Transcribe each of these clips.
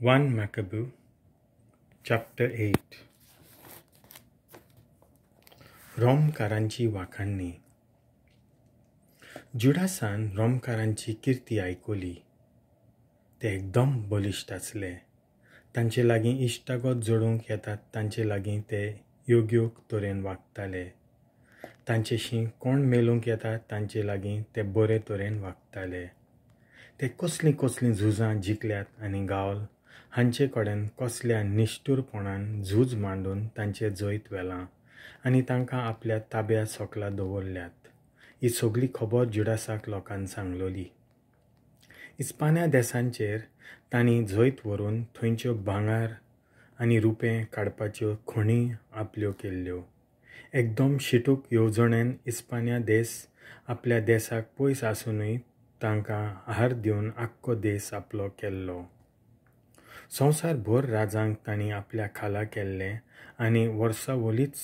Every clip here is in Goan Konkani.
1 Maccabee chapter 8. रोमकारांची वाखाणणी. जुडासान रोमकारांची किर्ती आयकली. ते एकदम बलिश्ट आसले. तांचे लागीं इश्टागत जोडूंक येतात तांचे लागीं ते योग्य तरेन वागताले. तांचेशी कोण मेलूंक येता तांचे लागीं ते बरे तरेन वागताले. ते कसलीं कसलीं झुजां जिखल्यात आनी गावल हांचे कडेन कसल्या निश्ठूरपणान झूज मांडून तांचें जैत व्हेलां आनी तांकां आपल्या ताब्या सकला दवरल्यात ही सगळी खबर जुडासाक लोकान सांगलोली. इस्पान्या देशांचेर तांणी जैत व्हरून थंयच्यो भांगर आनी रुपें काडपाच्यो खणी आपल्यो केल्ल्यो. एकदम शिटूक येवजणेन इस्पान्या देश आपल्या देशाक पयस आसुनूय तांकां हार दिवन आख्खो देश आपलो केल्लो. संवसारभर राजांक तांणी आपल्या खाला केल्लें आनी वर्सावलीच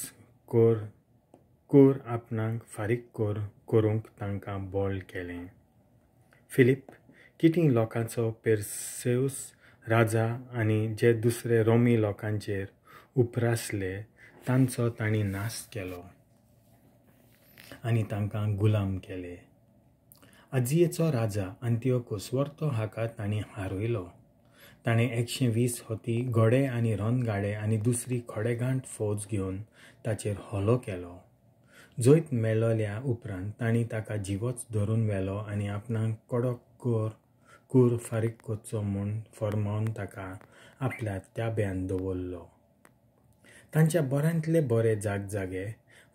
कोर आपणाक फारीक करूंक तांकां बळ केलें. फिलीप किटी लोकांचो पेर्सेवस राजा आनी जे दुसरे रोमी लोकांचेर उपरासले तांचो तांणी नाश केलो आनी तांकां गुलाम केले. आजियेचो राजा अंतियोकूस वर्तो हाका तांणी हारयलो. ताणें 120 हती, घोडे आनी रणगाडे आनी दुसरी खडेगांठ फौज घेवन ताचेर हल्लो केलो. जैत मेळ्ळल्या उपरांत तांणी ताका जिवोच धरून व्हेलो आनी आपणाक कडक कूर फारीक करचो म्हूण फर्मावन ताका आपल्या ताब्यांत दवरलो. तांच्या बऱ्यांतले बरे जागजागे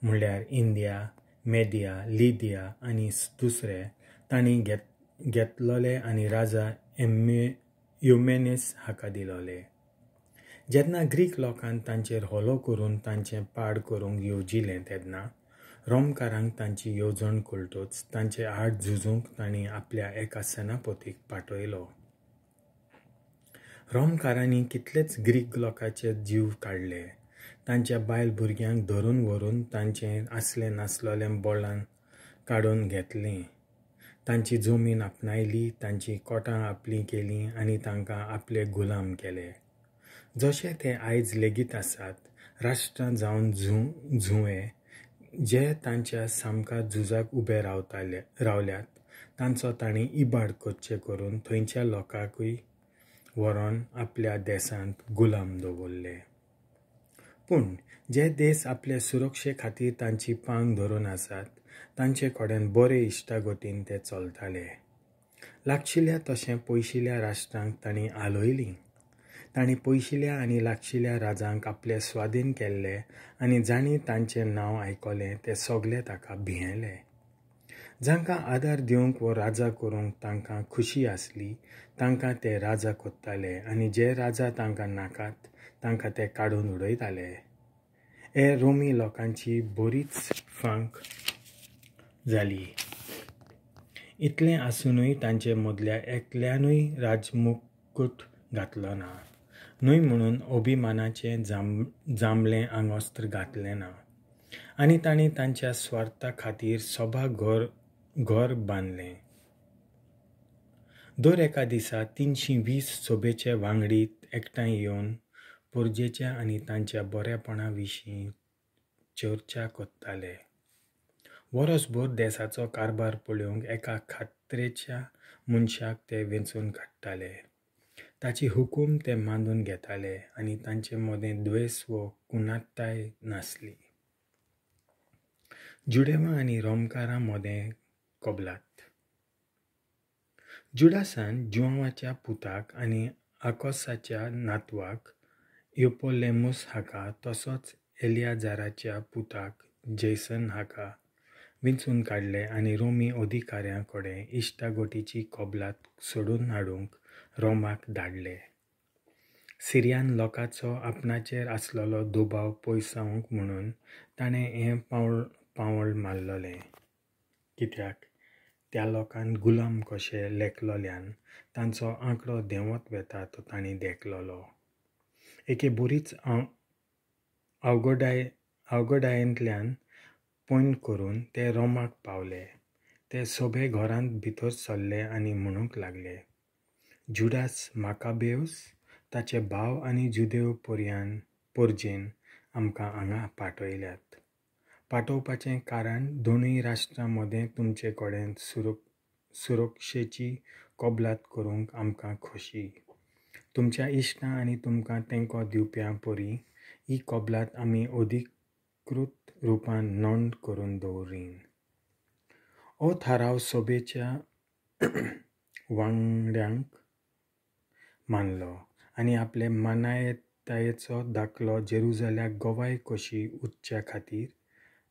म्हणल्यार इंडिया, मेडिया, लिडिया आनी दुसरे तांणी घेतलोले आनी राजा युमेनिस हाका दिलोले. जेन्ना ग्रीक लोकान तांचेर हल्लो करून तांचें पाड करूंक येवजिलें तेन्ना रोमकारांक तांची येवजण कळटच तांचे आड झुजूंक तांणी आपल्या एका सेनापतीक पाठयलो. रोमकारांनी कितलेच ग्रीक लोकांचे जीव काडले. तांच्या बायल भुरग्यांक धरून व्हरून तांचें आसलें नासलेलें बळान काडून घेतलें. तांची जमीन आपणायली, तांची कोटां आपलीं केलीं आनी तांकां आपले गुलाम केले. जशे ते आयज लेगीत आसात राष्ट्रां जावन झुंवे जे तांच्या सामकार झुजाक उबे रावल्यात तांचो तांणी इबाड करचे करून थंयच्या लोकांकूय व्हरोन आपल्या देशांत गुलाम दवरले. पूण जे देश आपले सुरक्षे खातीर तांची पांग धरून आसात तांचे कडेन बरे इश्टागतीन ते चलताले. लागशिल्ल्या तशें पयशिल्ल्या राष्ट्रांक तांणी आलयलीं. तांणी पयशिल्ल्या आनी लागशिल्ल्या राजांक आपले स्वाधीन केल्ले आनी जांणी तांचें नांव आयकलें ते सगळे ताका भियेले. जांकां आदार दिवंक वो राजा करूंक तांकां खुशी आसली तांकां ते राजा करताले आनी जे राजा तांकां नाकात तांकां ते काडून उडयताले. हे रोमी लोकांची बरीच फांक जाली. इतलें आसुनूय तांचे मदल्या एकल्यानूय राजमुकुट घातलो ना, न्हय म्हणून अभिमानाचें जांबलें आंगवस्त्र घातलें ना आनी तांणी तांच्या स्वार्था खातीर सभा घर बांदलें. दर एका दिसा 320 सभेचे वांगडी एकठांय येवन परजेच्या आनी तांच्या बरेपणा विशीं चर्चा करताले. वरसभर देशाचो कारभार पळोवंक एका खात्रेच्या मनशाक ते वेंचून काडटाले. ताची हुकूम ते मानून घेताले आनी तांचे मदें द्वेस वो कुनाताय नासली. जुडेवा आनी रोमकारां मदें कबलात. जुडासान जुआंवाच्या पुताक आनी आकोसाच्या नातवाक युपोलेमूस हाका तसोच एलियाजाराच्या पुताक जेसन हाका वेंचून काडले आनी रोमी अधिकाऱ्यां कडेन इश्टागतीची कबलात सोडून हाडूंक रोमाक धाडले. सिरियान लोकांचो आपणाचेर आसलेलो दुबाव पयसावंक म्हणून ताणें हें पावल मारलेलें. कित्याक त्या लोकान गुलाम कशे लेखलोल्यान तांचो आंकडो देंवत वेता तो तांणी देखलोलो. एके बरीच अवघडायेंतल्यान पयण करून ते रोमाक पावले. ते सभे घरांत भितर सरले आनी म्हणूंक लागले, जुडास माकाबेवस ताचे भाव आनी जुदेव पोरजेन आमकां हांगा पाठयल्यात. पाठोवपाचें कारण दोनूय राष्ट्रां मदें तुमचे कडेन सुरक्षेची कबलात करूंक आमकां खोशी. तुमच्या इश्टां आनी तुमकां तेंको दिवप्यां परी ही कबलात आमी अधिकृत रुपान नोंद करून दवरीन. हो थाराव सभेच्या वांगड्यांक मानलो आनी आपले मान्यतायेचो दाखलो जेरुजाल्याक गवाय कशी उरच्या खातीर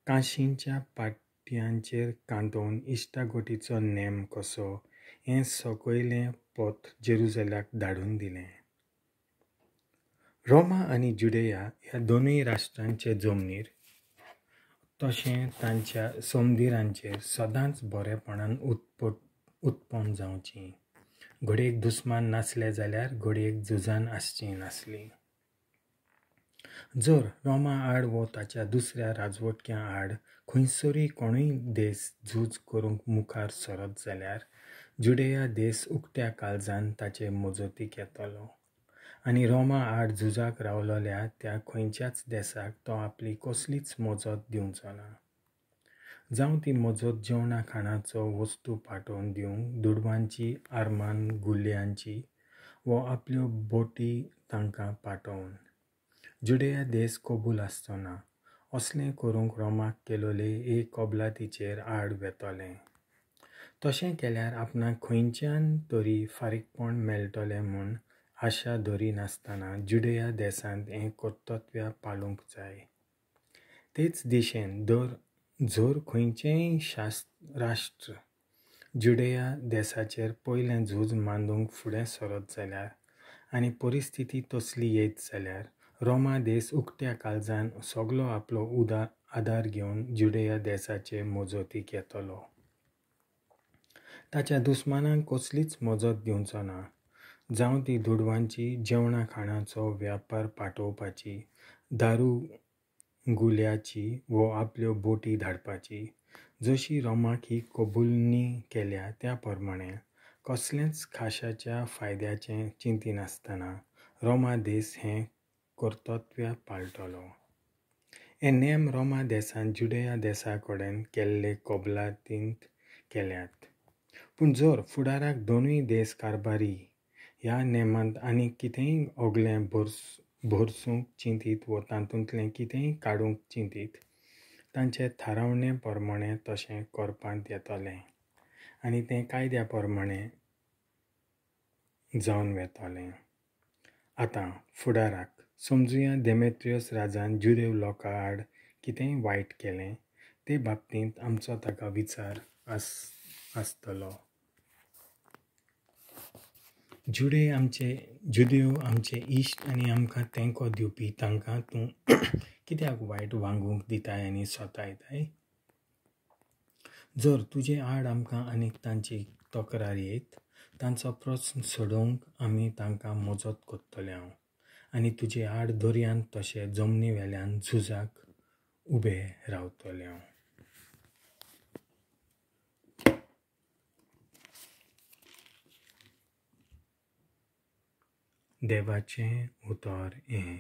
काशींच्या पाट्यांचेर कांतोवन इश्टागोटीचो नेम कसो हें सकयलें पत्र जेरुजाल्याक धाडून दिलें. रोमा आनी जुडेया ह्या दोनूय राष्ट्रांचे जमनीर तशें तांच्या समदिरांचेर सदांच बरेपणान उत्पन्न जावचीं. घडयेक दुस्मान नासले जाल्यार घडयेक झुजान आसचीं नासलीं. जर रोमा आड वो ताच्या दुसऱ्या राजवटक्या आड खंयसरूय कोणूय देस झूज करूंक मुखार सरत जाल्यार जुडेया देस उक्त्या काळजान ताचे मजतीक येतलो आनी रोमा आड झुजाक रावलोल्या त्या खंयच्याच देसाक तो आपली कसलीच मजत दिवचो ना. जावं ती मजत जेवणा खाणाचो वस्तू पाठोवन दिवंक, दुडवांची, आर्मान गुल्यांची वो आपल्यो बोटी तांकां पाठोवन. जुडेया देस कबूल आसचो ना. असलें करूंक रोमाक केलोले एक कबलातीचेर आड वेतलें. तशें केल्यार आपणाक खंयच्यान तरी फारीकपण मेळटलें म्हूण आशा धरिनासतना जुडेया देसांत हें कर्तव्य पाळूंक जाय. तेच दिशेन जर खंयचेंय राष्ट्र जुडेया देसाचेर पयलें झूज मांडूंक फुडें सरत जाल्यार आनी परिस्थिती तसली येत जाल्यार रोमा देस उक्त्या काळजान सगलो आपलो आदार घेवन जुडेया देसाचे मजतीक येतलो. ताच्या दुस्मानांक कसलीच मजत दिवचो ना. जावं ती दुडवांची, जेवणा खाणाचो व्यापार पाठोवपाची, दारू गुल्याची वो आपल्यो बोटी धाडपाची. जशी रोमाक ही कबुलणी केल्या त्या प्रमाणे कसलेंच खाशाच्या फायद्याचें चिंतिनासतना रोमा देस हें कर्तव्य पाळटलो. हे नेम रोमा देसान जुडेया देसा कडेन केल्ले कबलातींत केल्यात. पूण जर फुडाराक दोनूय देस कारभारी ह्या नेमांत आनी कितेंय ओगलें भरसूंक चिंतीत वो तातूंतलें कितेंय काडूंक चिंतीत तांचे थारावणे प्रमाणे तशें करपांत येतलें आनी तें कायद्या प्रमाणे जावन वेतलें. आतां फुडाराक समजुया देमेत्रियस राजान जुदेव लोकां आड कितेंय वायट केलें ते बाबतींत आमचो ताका विचार आसतलो. जुदेव आमचे इश्ट आनी आमकां तेंको दिवपी तांकां तूं कित्याक वायट वागूंक दिताय आनी सोतायताय? जर तुजे आड आमकां आनीक तांची तक्रार येत तांचो प्रस्न सोडोवंक आमी तांकां मजत करतले हांव आनी तुजे आड दर्यांत तशें जमनी वेल्यान झुजाक उबे रावतले हांव. देवाचें उतर हें.